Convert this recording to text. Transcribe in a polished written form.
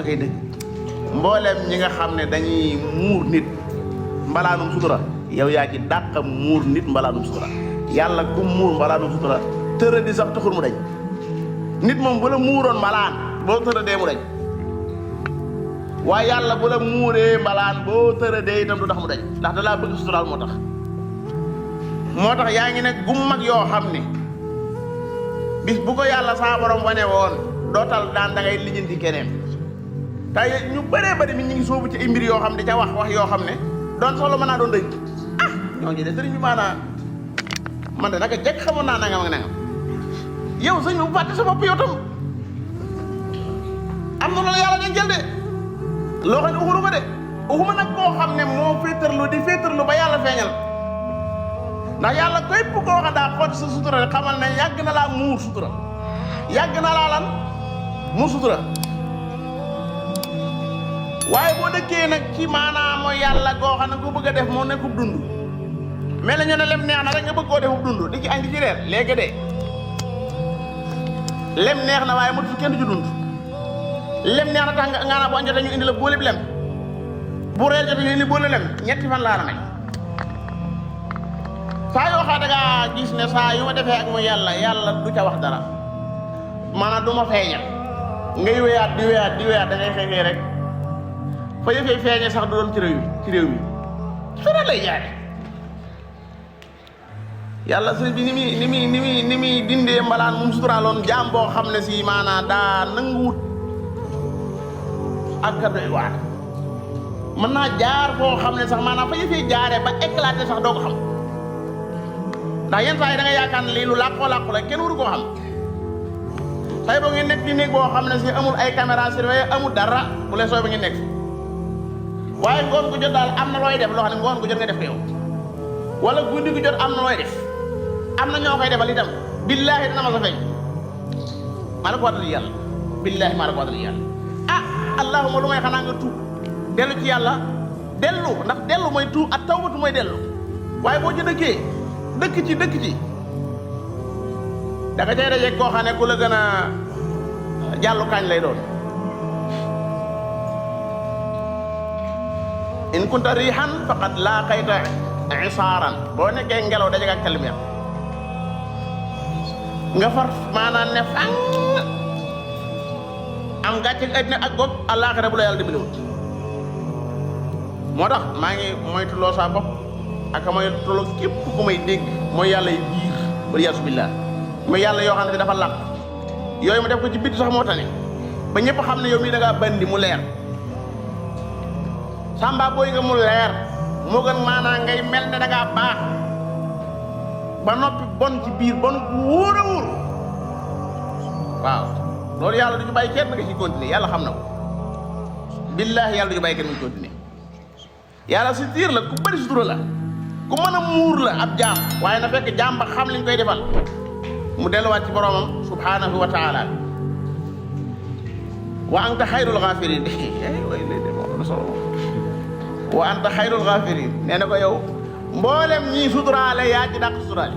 akay dëgg mboolem ñi nga xam ne dañuy muur nit mbalaanum sutura yow yaa ci dàq muur nit mbalaanum sutura yàlla ku muur mbalaanum sutura tëra di sax taxul mu dañ nit moom bu la muuroon mbalaan boo tëra dee mu dañ waaye yàlla bu la muuree mbalaan boo tëra dee itam du tax mu dañ ndax da laa bëgg suturaal moo tax yaa ngi ne gum mag yoo xam ne bis bu ko yàlla saa borom wane woon dootal daan da ngay lijjanti keneen tey ñu bëree bëri mi ñu ngi soobu ci ay mbir yoo xam ne ca wax yoo xam ne doon soxla mën naa doon dëgg ñooñu de sëriñ bi maanaa man de naka jekk xamoon naa nangam ak nangam yow sëñ bu fàtte sa bopp yow tam am na loolu yàlla dañ jël de loo xam ne uxulu ko de uxuma nag koo xam ne moo féetarlu di féetarlu ba yàlla feeñal ndax yàlla képp koo xam daa xotti sa sutura rek xamal ne yàgg na laa muur sutura yàgg na laa lan mu sutura waaye boo dëkkee nag ci maanaam mooy yàlla goo xam ne ku bëgg a def moo nekkub dund mais la ñu ne lem neex na rek nga bëgg koo defub dund di ci añ di ci reer léegi de lem neex na waaye motu kenn du ci dund lem neex na tax nga naa bu añ jotee ñu indi la boolib lem bu reer jotee ñu indi boole lem ñetti fan laa la may saa yoo xam da ngaa gis ne saa yu ma defee ak mooy yàlla du ca wax dara maanaam du ma feeñal ngay wéyaat di wéyaat da ngay xëy rek fa yëfee feeñee sax du doon ci réew mi sura lay jaare yàlla sëriñ bi ni muy dindee mbalaan mu suturaaloon jaam boo xam ne si maanaam daa nanguwut ak ka doy waar mën naa jaar foo xam ne sax maanaam fa yëfee jaaree ba éclaté sax doo ko xam ndax yenn saa yi da nga yaakaar ne lii lu làqoo la kenn waru koo xam tey boo ngeen nekk ci néeg boo xam ne si amul ay caméra surveillé amul dara bu leen sooy ba ngeen nekk waaye ngoon gu jot daal am na looy def loo xam ne ngoon gu jot nga def ko yow wala guddi gu jot am na looy def am na ñoo koy defal itam billaahi dina ma sa feeñ maa la ko watal yàlla billaahi maa la ko watal yàlla allahuma lu may xanaa nga tuub dellu ci yàlla ndax dellu mooy tuub ak tawbatu mooy dellu waaye boo ci dëkkee dëkk ci da nga cay dajeeg koo xam ne ku la gën a jàllu kaañ lay doon in kunta riixan faqad laaqayta isaaran boo nekkee ngelaw dajeeg ak kalmiya nga far maanaam ne fang am gàcce àddina ak goog àllaaxira bu la yàlla dimbaliwut moo tax maa ngi moytuloo saa bopp ak moytuloo képp ku may dégg mooy yàlla yi biir wala yaasu billah mooy yàlla yoo xam ne dafa làq yooyu ma def ko ci bitti sax moo tane ba ñëpp xam ne yow mii da ngaa bandi mu leer samba booy nga mu leer moo gën maanaam ngay mel ne da ngaa baax ba noppi bon ci biir bon wóor a wóor waaw loolu yàlla du ñu bàyyi kenn nga ci continuer yàlla xam na ko billaahi yàlla du ñu bàyyi kenn nga ci continuer yàlla si tiir la ku bëri sutura la ku mën a muur la ab jaam waaye na fekk jaam ba xam liñ koy defal mu delluwaat ci boromam subhanahu wa taala wa anta xayrul xaafirin wa anta xayrul xaafirin nee na ko yow mboolem ñii suturaale yaa ci dàq suturaale